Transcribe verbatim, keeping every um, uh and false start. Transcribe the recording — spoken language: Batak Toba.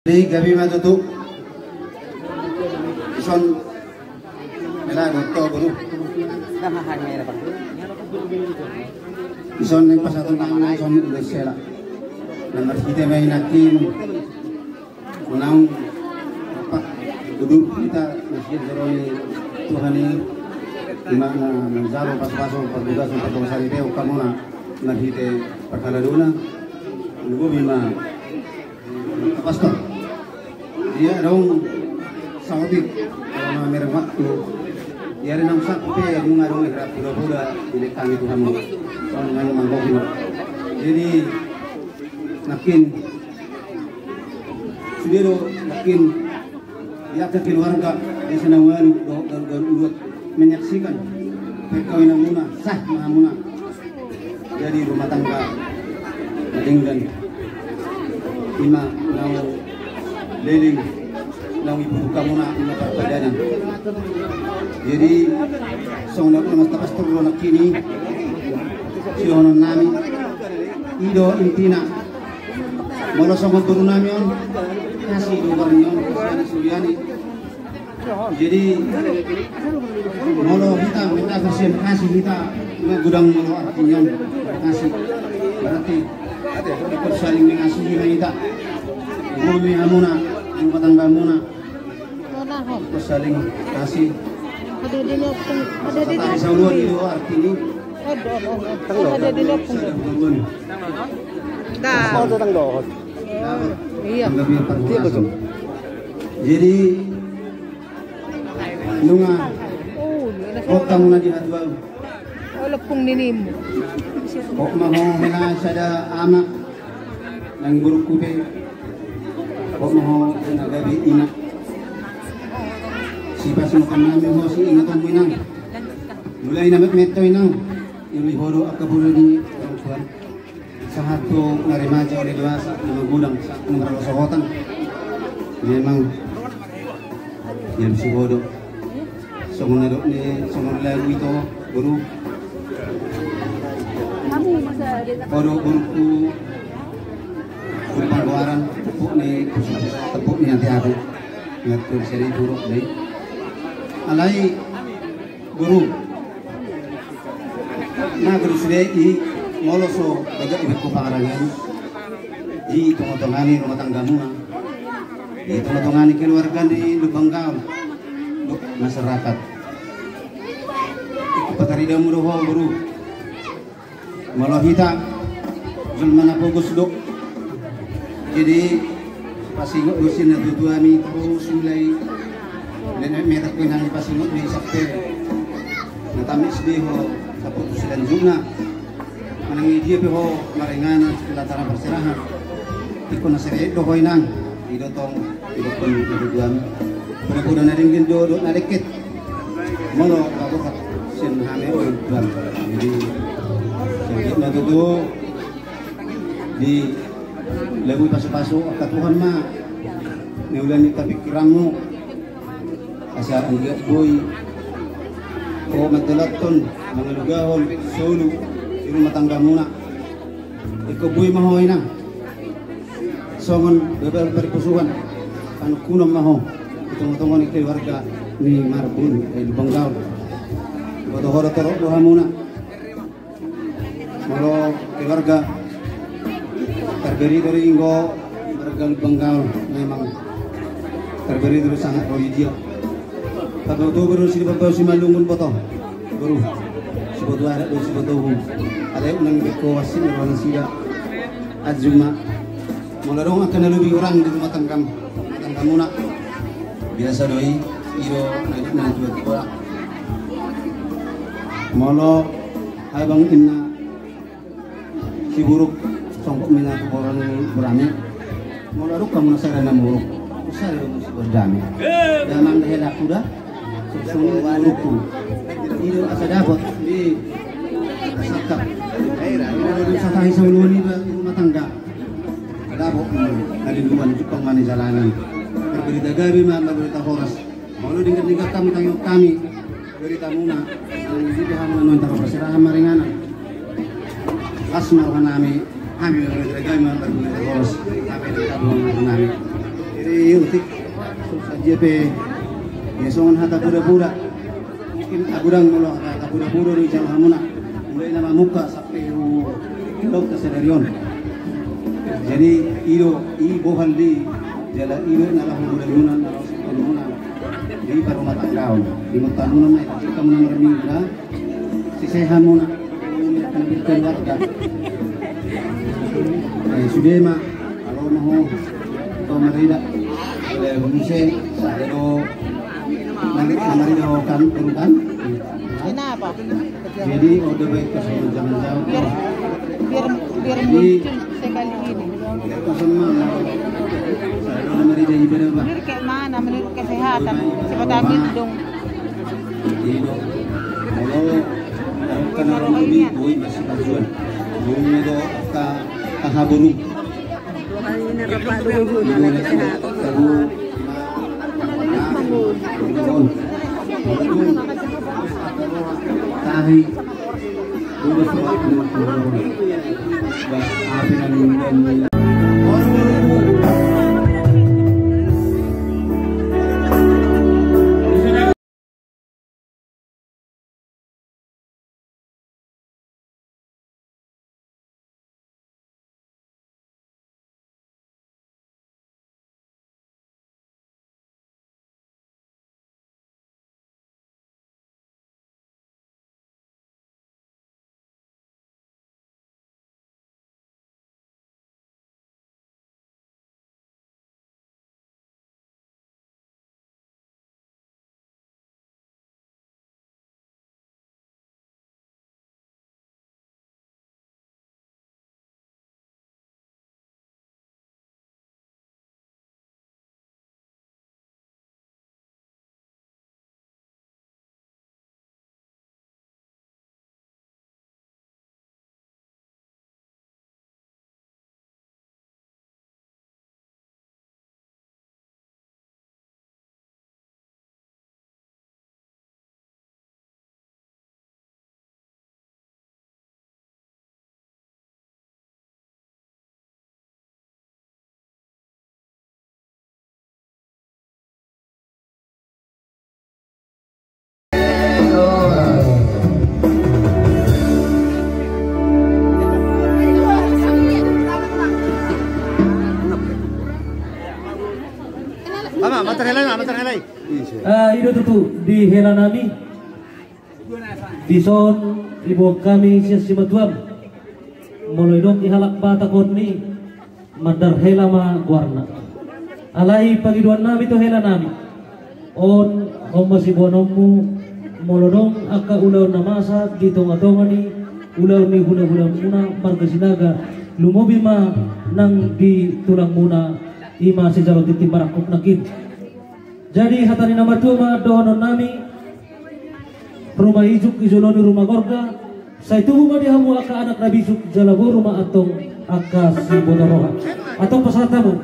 Jadi gabe ma tutu. Ison. Mela doto guru. Ison yang pas atau tangan ison udah sela. Nomor kita main akin. Menang. Apa? Duduk kita masih jeroni Tuhan ini. Di mana menjaro pas-paso perbudasan perbudasan itu kamu nak. Nah kita perkara dulu. Nunggu bima. Pastor. Dia dong sautik kalau mamereng waktu. Dia ada nang sakit dia nunga dong ikhra pura-pura di kami Tuhan. Soalnya nang mangkok. Jadi makin sudah do makin dia ke keluarga di sana walu do garu-garu menyaksikan perkawinan muna sah mahamuna. Jadi rumah tangga na denggan ima naung leleng naung ibutuhkan muna ima parpadanan. Jadi songon na mas tapas terlalu nakini sihonon nami ido intina molo songon boru nami on kasih do barni on kasih suliani. Jadi molo hita minta kasihan kasih hita gudang molo artinya kasih berarti ikut saling mengasihi ma hita. Bumi hamuna rumah tangga muna ikut saling kasih. Ada di nopung, ada di nopung. Sauluan itu artinya. Ada di nopung. Dah. Iya. Jadi nunga kota muna di hatuau. Oh lepung ninim. Kok mau mena sada anak nang buruk kupe. Kok mau mena gabe ina. Si pas makan nami mau si ina kamu inang. Mulai namet meto inang. Ini hodo akabulu di orang tua. Sahat tu na remaja, na dewasa, na magudang, sahat tu na marlosohotan. Memang dia bisi bodo. Songon na dok ni songon lagu ito boru. Bodo boruku. Boru Panggoaran tepuk ni tepuk ni nanti aku. Ngatur seri buruk deh. Alai Boru. Na boru sude i molo so bagak iba ko pangarangan i tonga-tonga ni rumah tangga muna i tonga-tonga ni keluarga ni Lumban Gaol. Masyarakat i patarida mu do ho boru. Molo hita jolma na pogos do. Jadi pasingot do sian na tutu ami tarus mulai nenek metak pinang pasingot di sape. Na tami sidi ho saputu selanjutna. Manang idia pe ho maringana setelah tara perserahan. Iko na sere do ho inang. Ido tong ido pun ido duan. Pura-pura na dengkin do do na deket. Molo babokat sian hame on Tuhan. Jadi sedikit na tutu di lebih pasu-pasu angka Tuhan ma. Niulan ni kapikiranmu asa anggiat boi ko mantelatton mangalugahon solu di rumah tangga muna. Iko boi ma ho inang. Songon bebel perpusuhan panungkunan ma ho di tonga-tonga ni keluarga ni Marbun di Lumban Gaol. Boto ho do torop do hamuna. Molo keluarga tarberi do ringgo keluarga Lumban Gaol memang tarberi do sangat do idia. Tapi boto boru sini boto si malungun boto boru si boto adat do si boto hum. Ada yang nang beko wasit nang sida. Ajuma. Molo adong angka na lobi hurang di rumah tangga, rumah tangga muna. Biasa do i, i do na, na dua dua. Molo abang inna si buruk songkok mina tu boran burane. Molo adong kamu na sada na buruk. Sada do musi berdame. Damang hela kuda. Songon burukku. I do asa dapot di sakap. I do satahi sauluan iba di rumah tangga. Dapot na di luan jupang mani jalanan. Berberita gabe ma berberita horas. Molo dingkat-dingkat kami tangihon kami berita muna. Nang di hamu na noin taro perserahan maringanan. Las ma roha nami. Hami berberita gabe ma berberita horas. Hami di hamu roha nami. Jadi utik, sadia pe, ya songon hata pura-pura. Mungkin agurang molo hata pura-pura do ijalo hamuna. Mulai nama muka sampai u-, ulok ke sadarion. Jadi ido, i bohal di, jala ido na laho mula yunan, na laho sikola muna. Jadi parumah tanggaon. Di mata muna, mai, kita muna marminggu, Sise hamuna, keluarga. Eh, sude ma, kalau mau, kau marida. Eh, muse, saya do, nanti marida kan, kan? Kenapa? Jadi, udah baik ke sana, jangan jauh. Biar, biar, biar jadi, muncul sekali ini. Biar ke sana, saya do marida ibadah, Pak. Melirik kayak mana? Melirik kesehatan. Siapa tahu gitu dong. Ido. Molo, angka na ro di boi masipajual. Boi do angka hahaborung. Ido na tabu. Tahi. Ama, matar hela i, matar hela i. Ah, ido tutu di hela nami. Dison diboan hami sian simatuam. Molo didok di halak Batak on i, mandar hela ma goarna. Alai pangidoan nami tu hela nami. On, on ma siboanonmu, molo adong angka ulaon na masa di tonga-tonga ni ulaon ni hula-hulamuna marga Sinaga, lumobi ma nang di tulangmuna, i ma sijalo tintin marangkup nangkin. Jadi hata ni na martua ma dohonon nami, ruma ijuk dijoloi ruma gorga, sai tubu ma di hamu angka anak na bisuk, jala boru ma antong angka siboto roha. Antong pasahat hamu.